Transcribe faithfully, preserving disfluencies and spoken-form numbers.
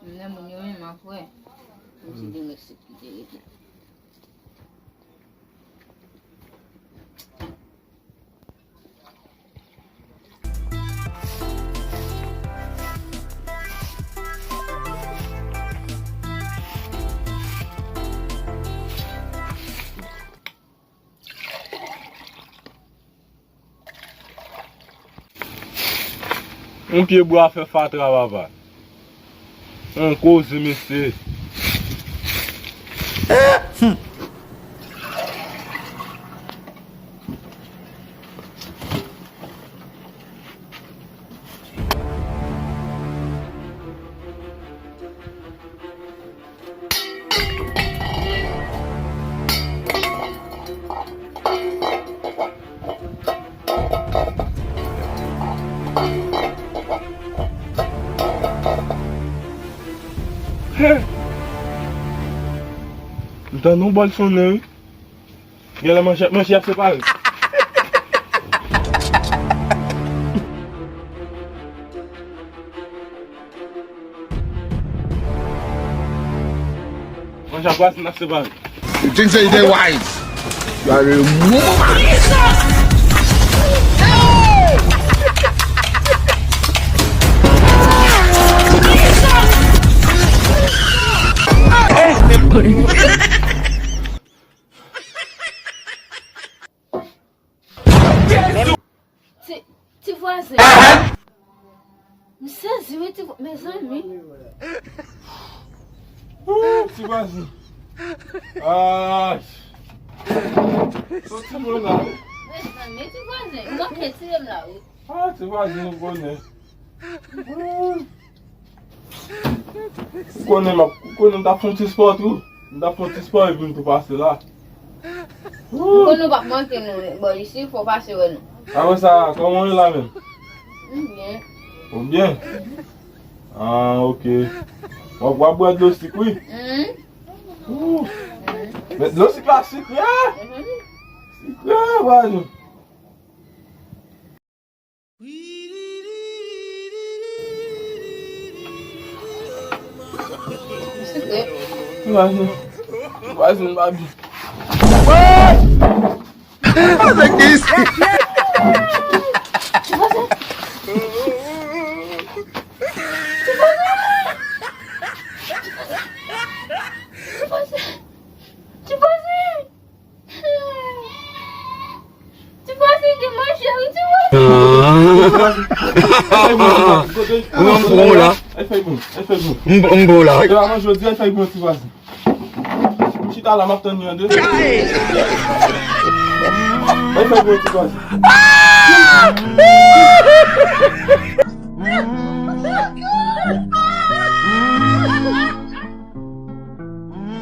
Lè moun yo renmen ap wè. Kòmsi gen resit ki te rete. Yon pye bwa fè fatra, papa. Yon koze, mesye. M tande yon bòl sonnen, wi. Genlè manchèt, manchèt ap separe. Manchèt ap separe. You think say you dey wise? You are a mumu. Ti, ti vwazen. M sezi wi, ti vwa-, mezanmi. Ooh, ti vwazen. Ay. Soti bon la wi. Mezanmi, ti vwazen. M manke tire m la wi. Ah, ti vwazen, ou konnen. Ooh. Ou konnen m ap, ou konnen m t ap fè yon ti spò tou. M t ap fè yon ti spò epi m tou pase la. M konnen w p ap manke nou, bò isi, fò w pase wè nou. Apre sa, kòman w ye la menm? M byen. Ou byen? Ah, ok. W ap, w ap bwè dlo sik, wi. Mhm. Ooh. Men dlo sik la sikre. Mhm. Sikre, vwazen. Sikre. Vwazen. Vwazen, babi. What? What the kiss? Ti vwazen. Ti vwazen. Ti vwazen. Ti vwazen. Ti vwazen gen manje wi, ti vwazen. Ou nan m pran w la. Ay fèy bon, ay fèy bon. M, m pran w la wi. Se pa manje w di, ay fèy bon, ti vwazen. Chita la, m ap tann li an de. Ay fèy bon, ti vwazen.